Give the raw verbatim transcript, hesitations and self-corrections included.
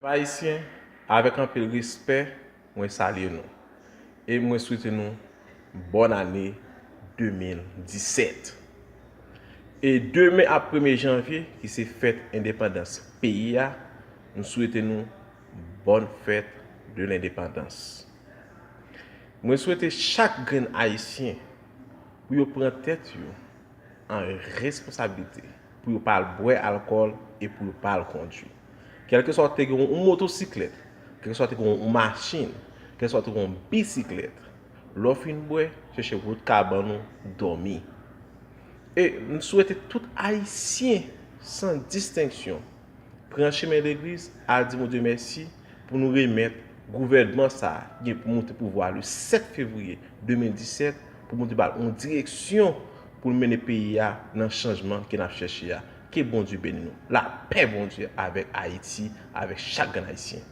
Pèp ayisyen, avèk anpil respè, mwen salye nou. E mwen swete nou bòn ane de mil disèt. E demen ap premye janvye, ki se fèt endepandans peyi a, m swete nou bòn fèt de lendepandans. Mwen swete chak grenn ayisyen pou yo pran tèt yo an responsablite, pou yo pa al bwè alkòl e pou yo pa al kondwi. Kèlkeswa w te gen yon motosiklèt, kèlkeswa w te gen yon machin, kèlkeswa w te gen yon bisiklèt, lè w fin bwè, chèche wout kabann ou, dòmi. E m swete tout ayisyen, san distenksyon, pran chemen legliz, al di Bondye mèsi pou nou remèt gouvènman sa a ki gen pou moute pouvwa le sèt fevriye de mil disèt, pou Bondye ba l yon direksyon pou l mennen peyi a nan chanjman ke n ap chèche a. Ke Bondye beni nou. Lapè Bondye avèk Ayiti, avèk chak grenn ayisyen.